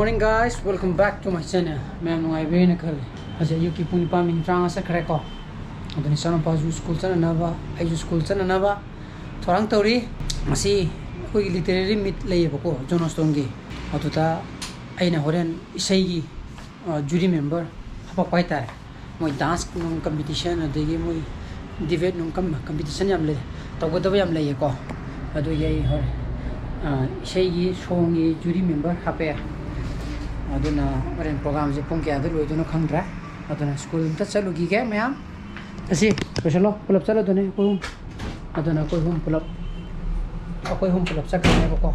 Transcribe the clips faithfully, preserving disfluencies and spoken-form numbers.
Hey guys, welcome back to my channel. ꯃꯌꯥꯝ ꯅꯨꯡꯉꯥꯏꯕꯤꯔꯦꯅ ꯈꯜꯂꯤ꯫ ꯍꯧꯖꯤꯛ ꯑꯌꯨꯛꯀꯤ ꯄꯨꯡ ꯅꯤꯄꯥꯟ ꯃꯤꯅꯤꯠ ꯇꯔꯥꯃꯉꯥ ꯆꯠꯈ꯭ꯔꯦꯀꯣ꯫ ꯑꯗꯨꯅ ꯏꯆꯥꯅꯨꯄꯥꯁꯨ ꯁ꯭ꯀꯨꯜ ꯆꯠꯅꯅꯕ, ꯑꯩꯁꯨ ꯁ꯭ꯀꯨꯜ ꯆꯠꯅꯅꯕ ꯊꯧꯔꯥꯡ ꯇꯧꯔꯤ꯫ ꯉꯁꯤ ꯑꯩꯈꯣꯏꯒꯤ literary meet ꯂꯩꯌꯦꯕꯀꯣ, ꯖꯣꯟ ꯑꯣꯁꯇꯣꯟꯒꯤ꯫ ꯑꯗꯨꯗ ꯑꯩꯅ ꯍꯣꯔꯦꯟ ꯏꯁꯩꯒꯤ, ꯑ, jury member ꯍꯥꯄꯛꯄ ꯍꯥꯏꯇꯥꯔꯦ꯫ ꯃꯣꯏ dance ꯅꯨꯡ competition, ꯑꯗꯒꯤ ꯃꯣꯏ debate ꯅꯨꯡ ꯀꯝ-, competition ꯌꯥꯝ ꯂꯩ, ꯇꯧꯒꯗꯕ ꯌꯥꯝ ꯂꯩꯌꯦꯀꯣ꯫ ꯑꯗꯨꯒꯤ ꯑꯩ ꯍꯣꯔꯦꯟ, ꯑ, ꯏꯁꯩꯒꯤ songꯒꯤ jury member ꯍꯥꯞꯄꯛꯑꯦ꯫ ꯑꯗꯨꯅ ꯍꯣꯔꯦꯟ programꯁꯦ ꯄꯨꯡ ꯀꯌꯥꯗ ꯂꯣꯏꯗꯣꯏꯅꯣ ꯈꯪꯗ꯭ꯔꯦ꯫ ꯑꯗꯨꯅ ꯁ꯭ꯀꯨꯜ ꯑꯝꯇ ꯆꯠꯂꯨꯈꯤꯒꯦ ꯃꯌꯥꯝ꯫ ꯑꯁꯤ ꯂꯣꯏꯁꯤꯜꯂꯣ, ꯄꯨꯂꯞ ꯆꯠꯂꯗꯣꯏꯅꯦ ꯑꯩꯈꯣꯏ ꯑꯍꯨꯝ꯫ ꯑꯗꯨꯅ ꯑꯩꯈꯣꯏ ꯑꯍꯨꯝ ꯄꯨꯂꯞ, ꯑꯩꯈꯣꯏ ꯑꯍꯨꯝ ꯄꯨꯂꯞ ꯆꯠꯈ꯭ꯔꯅꯦꯕꯀꯣ꯫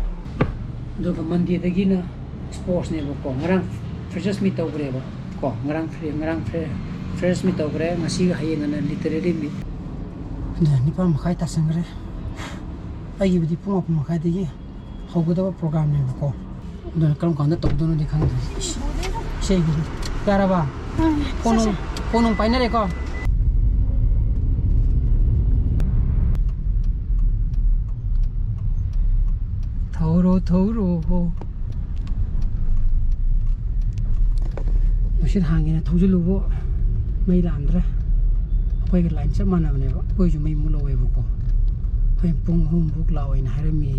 ꯑꯗꯨꯒ Mondayꯗꯒꯤꯅ sportsꯅꯦꯕꯀꯣ꯫ ꯉꯔꯥꯡ freshers meet ꯇꯧꯈ꯭ꯔꯦꯕ ꯀꯣ꯫ ꯉꯔꯥꯡ fre-, ꯉꯔꯥꯡ fre-, freshers meet ꯇꯧꯈ꯭ꯔꯦ꯫ ꯉꯁꯤꯒ ꯍꯌꯦꯡ ꯑꯅ literary meet꯫ ꯑꯗꯨꯅ ꯅꯤꯄꯥꯟ ꯃꯈꯥꯏ ꯇꯥꯁꯟꯈ꯭ꯔꯦ꯫ ꯑꯩꯒꯤꯕꯨꯗꯤ ꯄꯨꯡ ꯃꯥꯄꯟ ꯃꯈꯥꯏꯗꯒꯤ ꯍꯧꯒꯗꯕ programꯅꯦꯕꯀꯣ꯫ ꯑꯗꯨꯅ ꯀꯔꯝ ꯀꯥꯟꯗ ꯇꯧꯗꯣꯏꯅꯣꯗꯤ ꯈꯪꯗ꯭ꯔꯤ꯫ ꯏꯁ, ꯏꯁꯩꯒꯤꯗꯤ꯫ ꯌꯥꯔꯕ? ꯐꯣꯟ ꯅꯨꯡ, ꯐꯣꯟ ꯅꯨꯡ ꯄꯥꯏꯅꯔꯦꯀꯣ? ꯊꯧꯔꯣ, ꯊꯧꯔꯣ꯫ ꯅꯨꯡꯁꯤꯠ ꯍꯥꯡꯉꯦꯅ ꯊꯧꯖꯤꯜꯂꯨꯕꯨ ꯃꯩ ꯂꯥꯛꯑꯝꯗ꯭ꯔꯦ꯫ ꯑꯩꯈꯣꯏꯒ line ꯆꯞ ꯃꯥꯟꯅꯕꯅꯦꯕ꯫ ꯑꯩꯈꯣꯏꯁꯨ ꯃꯩ ꯃꯨꯠꯍꯧꯋꯦꯕꯀꯣ꯫ ꯍꯌꯦꯡ ꯄꯨꯡ ꯑꯍꯨꯝ ꯐꯥꯎ ꯂꯥꯛꯑꯣꯅ ꯍꯥꯏꯔꯝꯃꯤ꯫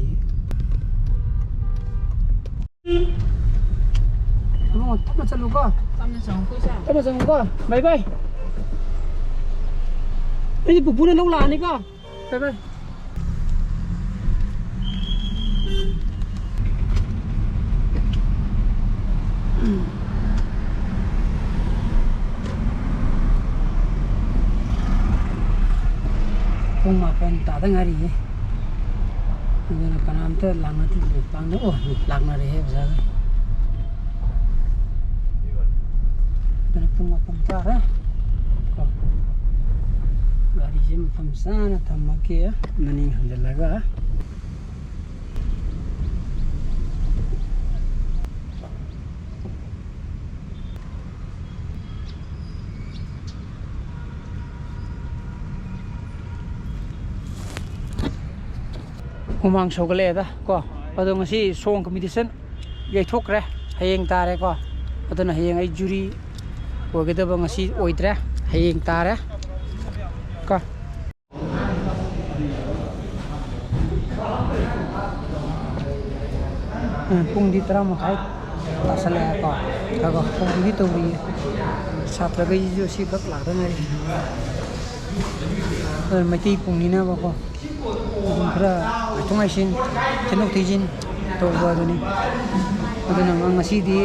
ꯏꯕꯨꯡꯉꯣ, ꯇꯞꯅ ꯆꯠꯂꯨꯀꯣ꯫ ꯇꯞꯅ ꯆꯪꯉꯨꯀꯣ, ꯏꯆꯥ꯫ ꯇꯞꯅ ꯆꯪꯉꯨꯀꯣ꯫ Bye bye꯫ ꯑꯩꯗꯤ ꯄꯨꯄꯨꯅ ꯂꯧ ꯂꯥꯛꯑꯅꯤꯀꯣ꯫ Bye bye꯫ ꯄꯨꯡ ꯃꯥꯄꯟ ꯇꯥꯗ ꯉꯥꯏꯔꯤꯌꯦ꯫ ꯑꯗꯨꯅ ꯀꯅꯥꯝꯇ ꯂꯥꯛꯅꯗ꯭ꯔꯤ꯫ ꯂꯥꯛꯅ-, ꯑꯣ, ꯂꯥꯛꯅꯔꯦꯍꯦ ꯑꯣꯖꯥꯈꯩ꯫ ꯑꯗꯨꯅ ꯄꯨꯡ ꯃꯥꯄꯟ ꯇꯥꯔꯦ꯫ ꯀꯣ꯫ ꯒꯥꯔꯤꯁꯦ ꯃꯐꯝ ꯆꯥꯅ ꯊꯝꯃꯒꯦ꯫ ꯃꯅꯤꯡ ꯍꯟꯖꯤꯜꯂꯒ꯫ ꯍꯨꯃꯥꯡ ꯁꯧꯒꯠꯂꯛꯑꯦꯗ ꯀꯣ꯫ ꯑꯗꯣ ꯉꯁꯤ song competition ꯌꯩꯊꯣꯛꯈ꯭ꯔꯦ꯫ ꯍꯌꯦꯡ ꯇꯥꯔꯦꯀꯣ꯫ ꯑꯗꯨꯅ ꯍꯌꯦꯡ ꯑꯩ ꯖꯨꯔꯤ ꯑꯣꯏꯒꯗꯕ ꯉꯁꯤ ꯑꯣꯏꯗ꯭ꯔꯦ, ꯍꯌꯦꯡ ꯇꯥꯔꯦ ꯀꯣ꯫ ꯎꯝ, ꯄꯨꯡꯗꯤ ꯇꯔꯥ ꯃꯈꯥꯏ ꯇꯥꯁꯜꯂꯛꯑꯦꯀꯣ꯫ ꯊꯕꯛ ꯍꯧꯕꯒꯤ ꯇꯧꯔꯤꯌꯦ꯫ ꯁꯥꯇ꯭ꯔꯈꯩꯁꯤꯁꯨ ꯁꯤ ꯈꯛ ꯂꯥꯛꯇ ꯉꯥꯏꯔꯤ꯫ ꯑꯗꯨꯅ ꯃꯩꯇꯩ ꯄꯨꯡꯅꯤꯅꯕꯀꯣ, ꯑꯗꯨꯝ ꯈꯔ ꯉꯥꯏꯊꯣꯛ ꯉꯥꯏꯁꯤꯟ, ꯊꯤꯟꯗꯣꯛ ꯊꯤꯟꯖꯤꯟ ꯇꯧꯕ ꯑꯗꯨꯅꯤ꯫ ꯑꯗꯨꯅ ꯉꯁꯤꯗꯤ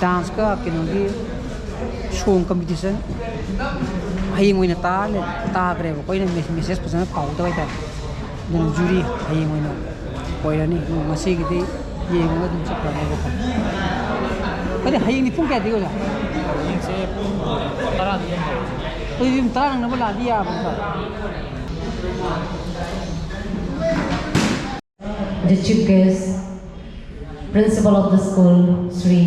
ꯗꯥꯟꯁꯀ ꯀꯩꯅꯣꯒꯤ ꯁꯣꯡ ꯀꯝꯄꯤꯇꯤꯁꯟ ꯍꯌꯦꯡ ꯑꯣꯏꯅ ꯇꯥ-, ꯇꯥꯈ꯭ꯔꯦꯕ꯫ ꯑꯩꯈꯣꯏꯅ ꯃꯦ-, ꯃꯦꯁꯦꯖ ꯐꯖꯅ ꯐꯥꯎꯗꯕ ꯍꯥꯏꯇꯥꯔꯦ꯫ ꯑꯗꯨꯅ ꯖꯨꯔꯤ ꯍꯌꯦꯡ ꯑꯣꯏꯅ ꯑꯣꯏꯔꯅꯤ꯫ ꯉꯁꯤꯒꯤꯗꯤ ꯌꯦꯡꯉꯒ ꯑꯗꯨꯝ ꯆꯠꯈ꯭ꯔꯅꯦꯕꯀꯣ꯫ ꯑꯗꯨꯗꯤ ꯍꯌꯦꯡꯗꯤ ꯄꯨꯡ ꯀꯌꯥꯗꯒꯤ ꯑꯣꯖꯥ? ꯍꯌꯦꯡꯁꯦ ꯄꯨꯡ ꯇꯔꯥꯗꯒꯤ ꯑꯗꯨꯝ ꯍꯧꯔꯁꯦ꯫ ꯑꯗꯨꯗꯤ ꯑꯗꯨꯝ ꯇꯔꯥ ꯅꯪꯅꯕ ꯂꯥꯛꯑꯗꯤ ꯌꯥꯕ ꯅꯠꯇ꯭ꯔꯣ? The chief guest, principal of the school, Shri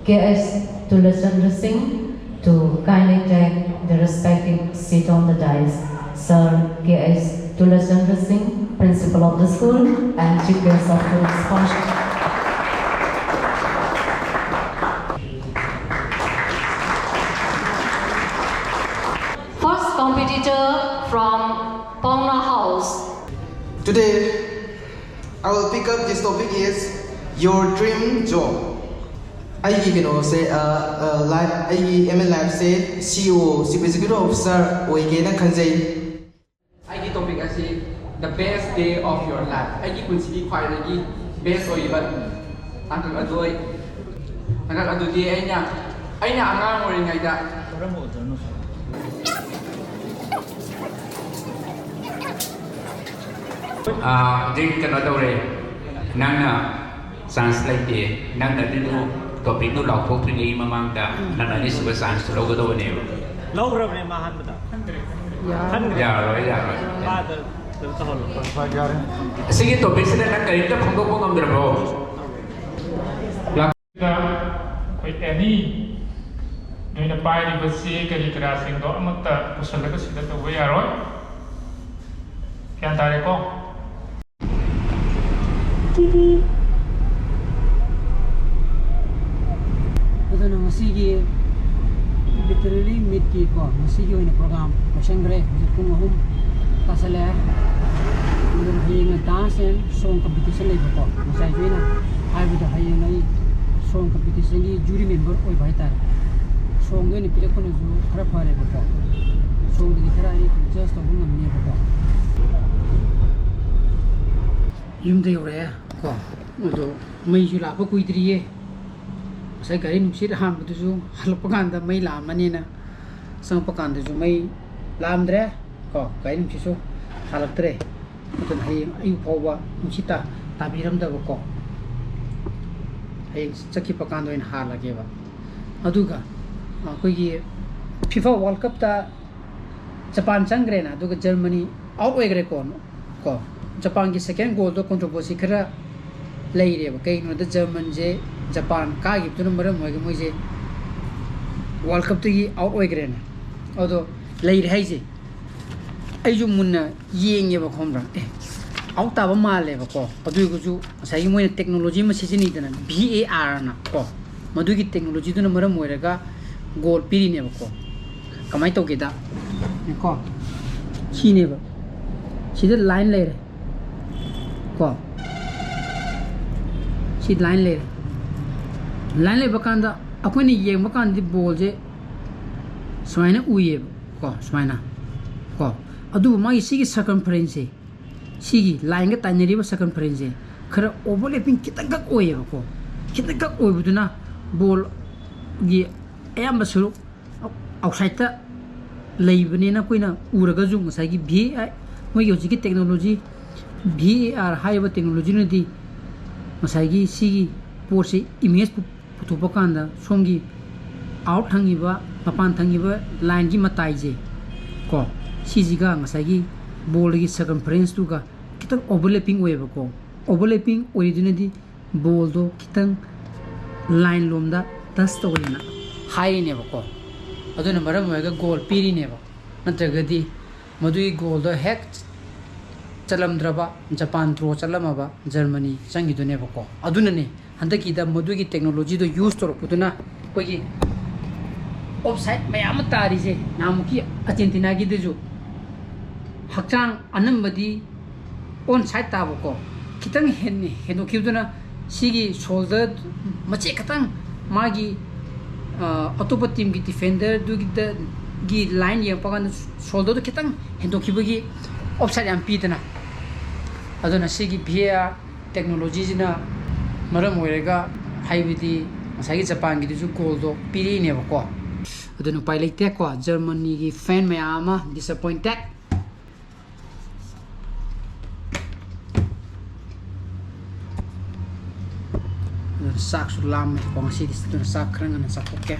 K S Tulachandra Singh, to kindly take the respective seat on the dais. Sir K S Tulachandra Singh, principal of the school and chief guest of today's function. First competitor from Paona House. Today, I will pick up this topic is your dream job. ꯑꯩꯒꯤ ꯀꯩꯅꯣꯁꯦ, ꯑ, ꯑ, life, ꯑꯩꯒꯤ aim in lifeꯁꯦ C E O, Chief Executive Officer ꯑꯣꯏꯒꯦꯅ ꯈꯟꯖꯩ꯫ ꯑꯩꯒꯤ topic ꯑꯁꯤ the best day of your life, ꯑꯩꯒꯤ ꯄꯨꯟꯁꯤꯒꯤ ꯈ꯭ꯋꯥꯏꯗꯒꯤ best ꯑꯣꯏꯔꯤꯕ ꯇꯥꯡꯀꯛ ꯑꯗꯨ ꯑꯣꯏ꯫ ꯇꯥꯡꯀꯛ ꯑꯗꯨꯗꯤ ꯑꯩꯅ, ꯑꯩꯅ ꯑꯉꯥꯡ ꯑꯣꯏꯔꯤꯉꯩꯗ ꯑꯥ, ꯍꯧꯖꯤꯛ ꯀꯩꯅꯣ ꯇꯧꯔꯦ, ꯅꯪꯅ ꯆꯥꯟꯁ ꯂꯩꯇꯦ꯫ ꯅꯪꯅ ꯑꯗꯨꯗꯨ ꯇꯣꯄꯤꯛꯇꯨ ꯂꯥꯎꯊꯣꯛꯇ꯭ꯔꯤꯉꯩꯒꯤ ꯃꯃꯥꯡꯗ ꯅꯪꯅ ꯑꯅꯤꯁꯨꯕ ꯆꯥꯟꯁꯇꯨ ꯂꯧꯒꯗꯧꯕꯅꯦꯕ꯫ ꯂꯧꯈ꯭ꯔꯕꯅꯦ ꯃꯥ ꯑꯍꯥꯟꯕꯗ꯫ ꯈꯟꯈ꯭ꯔꯦ꯫ ꯌꯥꯔꯣꯏ, ꯌꯥꯔꯣꯏ꯫ ꯃꯥꯗ ꯀꯩꯅꯣ ꯇꯧꯍꯜꯂꯣ꯫ ꯍꯣꯏ, ꯌꯥꯔꯦ꯫ ꯑꯁꯤꯒꯤ ꯇꯣꯄꯤꯛꯁꯤꯗ ꯅꯪ ꯀꯔꯤꯝꯇ ꯐꯣꯡꯗꯣꯛꯄ ꯉꯝꯗ꯭ꯔꯕꯣ? ꯑꯩꯈꯣꯏ ꯑꯦꯅꯤ ꯅꯣꯏꯅ ꯄꯥꯏꯔꯤꯕ ꯆꯦ ꯀꯔꯤ ꯀꯔꯥꯁꯤꯡꯗꯣ ꯑꯃꯠꯇ ꯄꯨꯁꯜꯂꯒ ꯁꯤꯗ ꯇꯧꯕ ꯌꯥꯔꯣꯏ꯫ ꯒ꯭ꯌꯥꯟ ꯇꯥꯔꯦꯀꯣ? ꯑꯗꯨꯅ ꯉꯁꯤꯒꯤ literary meetꯀꯤ ꯀꯣ, ꯉꯁꯤꯒꯤ ꯑꯣꯏꯅ program ꯂꯣꯏꯁꯟꯈ꯭ꯔꯦ꯫ ꯍꯧꯖꯤꯛ ꯄꯨꯡ ꯑꯍꯨꯝ ꯇꯥꯁꯜꯂꯛꯑꯦ꯫ ꯑꯗꯨꯅ ꯍꯌꯦꯡꯅ dance and song competition ꯂꯩꯕꯀꯣ꯫ ꯉꯁꯥꯏꯁꯨ ꯑꯩꯅ ꯍꯥꯏꯕꯗꯣ, ꯍꯌꯦꯡ ꯑꯩ song competitionꯒꯤ jury member ꯑꯣꯏꯕ ꯍꯥꯏꯇꯥꯔꯦ꯫ Songꯗ ꯑꯣꯏꯅ ꯄꯤꯔꯛꯄꯅꯁꯨ ꯈꯔ ꯐꯔꯦꯕꯀꯣ꯫ Songꯗꯗꯤ ꯈꯔ ꯑꯩ judge ꯇꯧꯕ ꯉꯝꯅꯦꯕꯀꯣ꯫ ꯌꯨꯝꯗ ꯌꯧꯔꯛꯑꯦ ꯀꯣ꯫ ꯑꯗꯣ ꯃꯩꯁꯨ ꯂꯥꯛꯄ ꯀꯨꯏꯗ꯭ꯔꯤꯌꯦ꯫ ꯉꯁꯥꯏ ꯒꯥꯔꯤ ꯅꯨꯡꯁꯤꯠ ꯍꯥꯟꯕꯗꯨꯁꯨ ꯍꯜꯂꯛꯄ ꯀꯥꯟꯗ ꯃꯩ ꯂꯥꯛꯑꯝꯃꯅꯤꯅ ꯆꯪꯉꯛꯄ ꯀꯥꯟꯗꯁꯨ ꯃꯩ ꯂꯥꯛꯑꯝꯗ꯭ꯔꯦ ꯀꯣ꯫ ꯒꯥꯔꯤ ꯅꯨꯡꯁꯤꯠꯁꯨ ꯍꯜꯂꯛꯇ꯭ꯔꯦ꯫ ꯑꯗꯨꯅ ꯍꯌꯦꯡ ꯑꯌꯨꯛ ꯐꯥꯎꯕ ꯅꯨꯡꯁꯤꯠ ꯇꯥ-, ꯇꯥꯕꯤꯔꯝꯗꯕꯀꯣ꯫ ꯍꯌꯦꯡ ꯆꯠꯈꯤꯕ ꯀꯥꯟꯗ ꯑꯣꯏꯅ ꯍꯥꯜꯂꯒꯦꯕ꯫ ꯑꯗꯨꯒ ꯑꯩꯈꯣꯏꯒꯤ FIFA World Cupꯇ ꯖꯄꯥꯟ ꯆꯪꯈ꯭ꯔꯦꯅ, ꯑꯗꯨꯒ ꯖꯔꯃꯅꯤ out ꯑꯣꯏꯈ꯭ꯔꯦꯀꯣ꯫ ꯀꯣ, ꯖꯄꯥꯟꯒꯤ second goalꯗꯣ controversy ꯈꯔ ꯂꯩꯔꯦꯕ꯫ ꯀꯩꯒꯤꯅꯣꯗ ꯖꯔꯃꯟꯁꯦ ꯖꯄꯥꯟ ꯀꯥꯈꯤꯕꯗꯨꯅ ꯃꯔꯝ ꯑꯣꯏꯔꯒ ꯃꯣꯏꯁꯦ World Cupꯇꯒꯤ out ꯑꯣꯏꯈ꯭ꯔꯦꯅ꯫ ꯑꯗꯣ ꯂꯩꯔꯦ ꯍꯥꯏꯁꯦ, ꯑꯩꯁꯨ ꯃꯨꯟꯅ ꯌꯦꯡꯉꯦꯕ, ꯈꯪꯕ꯭ꯔꯥ? ꯑꯦ, out ꯇꯥꯕ ꯃꯥꯜꯂꯦꯕꯀꯣ꯫ ꯑꯗꯨ ꯑꯣꯏꯔꯒꯁꯨ ꯉꯁꯥꯏꯒꯤ ꯃꯣꯏꯅ technology ꯑꯃ ꯁꯤꯖꯤꯟꯅꯩꯗꯅ, VARꯅ ꯀꯣ, ꯃꯗꯨꯒꯤ technologyꯗꯨꯅ ꯃꯔꯝ ꯑꯣꯏꯔꯒ goal ꯄꯤꯔꯤꯅꯦꯕꯀꯣ꯫ ꯀꯃꯥꯏꯅ ꯇꯧꯒꯦꯗ, ꯀꯣ, ꯁꯤꯅꯦꯕ, ꯁꯤꯗ line ꯂꯩꯔꯦ ꯀꯣ, ꯁꯤ line ꯂꯩꯔꯦ꯫ Line ꯂꯩꯕ ꯀꯥꯟꯗ ꯑꯩꯈꯣꯏꯅ ꯌꯦꯡꯕ ꯀꯥꯟꯗꯗꯤ ballꯁꯦ ꯁꯨꯃꯥꯏꯅ ꯎꯏꯌꯦꯕ ꯀꯣ, ꯁꯨꯃꯥꯏꯅ ꯀꯣ꯫ ꯑꯗꯨꯕꯨ ꯃꯥꯒꯤ ꯁꯤꯒꯤ circumferenceꯁꯦ, ꯁꯤꯒꯤ lineꯒ ꯇꯥꯏꯅꯔꯤꯕ circumferenceꯁꯦ ꯈꯔ overlapping ꯈꯤꯇꯪꯈꯛ ꯑꯣꯏꯌꯦꯕꯀꯣ꯫ ꯈꯤꯇꯪꯈꯛ ꯑꯣꯏꯕꯗꯨꯅ ballꯒꯤ ꯑꯌꯥꯝꯕ ꯁꯔꯨꯛ outsideꯇ ꯂꯩꯕꯅꯦꯅ ꯑꯩꯈꯣꯏꯅ ꯎꯔꯒꯁꯨ, ꯉꯁꯥꯏꯒꯤ VAR, ꯃꯣꯏꯒꯤ ꯍꯧꯖꯤꯛꯀꯤ technology, VAR ꯍꯥꯏꯔꯤꯕ technologyꯅꯗꯤ ꯉꯁꯥꯏꯒꯤ ꯁꯤꯒꯤ ꯄꯣꯠꯁꯤ image ꯄꯨ-, ꯄꯨꯊꯣꯛꯄ ꯀꯥꯟꯗ ꯁꯣꯝꯒꯤ out ꯊꯪꯉꯤꯕ, ꯃꯄꯥꯟ ꯊꯪꯉꯤꯕ lineꯒꯤ ꯃꯇꯥꯏꯁꯦ ꯀꯣ, ꯁꯤꯁꯤꯒ ꯉꯁꯥꯏꯒꯤ ballꯒꯤ circumferenceꯇꯨꯒ ꯈꯤꯇꯪ overlapping ꯑꯣꯏꯌꯦꯕꯀꯣ꯫ Overlapping ꯑꯣꯏꯔꯤꯗꯨꯅꯗꯤ ballꯗꯣ ꯈꯤꯇꯪ line ꯂꯣꯝꯗ touch ꯇꯧꯋꯦꯅ ꯍꯥꯏꯔꯤꯅꯦꯕꯀꯣ꯫ ꯑꯗꯨꯅ ꯃꯔꯝ ꯑꯣꯏꯔꯒ goal ꯄꯤꯔꯤꯅꯦꯕ꯫ ꯅꯠꯇ꯭ꯔꯒꯗꯤ ꯃꯗꯨꯒꯤ goalꯗꯣ ꯍꯦꯛ ꯆꯠꯂꯝꯗ꯭ꯔꯕ, ꯖꯄꯥꯟ draw ꯆꯠꯂꯝꯃꯕ, ꯖꯔꯃꯅꯤ ꯆꯪꯈꯤꯗꯣꯏꯅꯦꯕꯀꯣ꯫ ꯑꯗꯨꯅꯅꯦ ꯍꯟꯗꯛꯀꯤꯗ ꯃꯗꯨꯒꯤ technologyꯗꯣ use ꯇꯧꯔꯛꯄꯗꯨꯅ ꯑꯩꯈꯣꯏꯒꯤ ꯑꯣꯐ ꯁꯥꯏꯠ ꯃꯌꯥꯝ ꯑꯃ ꯇꯥꯔꯤꯁꯦ, ꯅꯍꯥꯟꯃꯨꯛꯀꯤ ꯑꯥꯔꯖꯦꯟꯇꯤꯅꯥꯒꯤꯗꯨꯁꯨ ꯍꯛꯆꯥꯡ ꯑꯅꯝꯕꯗꯤ ꯑꯣꯟ ꯁꯥꯏꯠ ꯇꯥꯕꯀꯣ, ꯈꯤꯇꯪ ꯍꯦꯟ- ꯍꯦꯟꯗꯣꯛꯈꯤꯕꯗꯨꯅ ꯁꯤꯒꯤ ꯁꯣꯜꯗꯔ ꯃꯆꯦꯠ ꯈꯛꯇꯪ, ꯃꯥꯒꯤ ꯑꯇꯣꯞꯄ ꯇꯤꯝꯒꯤ ꯗꯤꯐꯦꯟꯗꯔꯗꯨꯒꯤꯗꯒꯤ ꯂꯥꯏꯟ ꯌꯦꯡꯉꯛꯄ ꯀꯥꯟꯗ ꯁꯣꯜꯗꯔꯗꯨ ꯈꯤꯇꯪ ꯍꯦꯟꯗꯣꯛꯈꯤꯕꯒꯤ ꯑꯣꯐ ꯁꯥꯏꯠ ꯌꯥꯝ ꯄꯤꯗꯅ꯫ ꯑꯗꯨꯅ ꯁꯤꯒꯤ ꯚꯤ ꯑꯦ ꯑꯥꯔ ꯇꯦꯛꯅꯣꯂꯣꯖꯤꯁꯤꯅ ꯃꯔꯝ ꯑꯣꯏꯔꯒ, ꯍꯥꯏꯕꯗꯤ ꯉꯁꯥꯏꯒꯤ ꯖꯄꯥꯟꯒꯤꯗꯨꯁꯨ ꯒꯣꯜꯗꯣ ꯄꯤꯔꯛꯏꯅꯦꯕꯀꯣ꯫ ꯑꯗꯨꯅ ꯎꯄꯥꯏ ꯂꯩꯇꯦꯀꯣ, ꯖꯔꯃꯅꯤꯒꯤ ꯐꯦꯟ ꯃꯌꯥꯝ ꯑꯃ ꯗꯤꯁꯑꯄꯣꯏꯟꯇꯦꯠ꯫ ꯑꯗꯨꯅ ꯆꯥꯛꯁꯨ ꯂꯥꯝꯃꯦꯀꯣ ꯉꯁꯤꯗꯤ, ꯑꯗꯨꯅ ꯆꯥꯛ ꯈꯔ ꯉꯟꯅ ꯆꯥꯊꯣꯛꯀꯦ꯫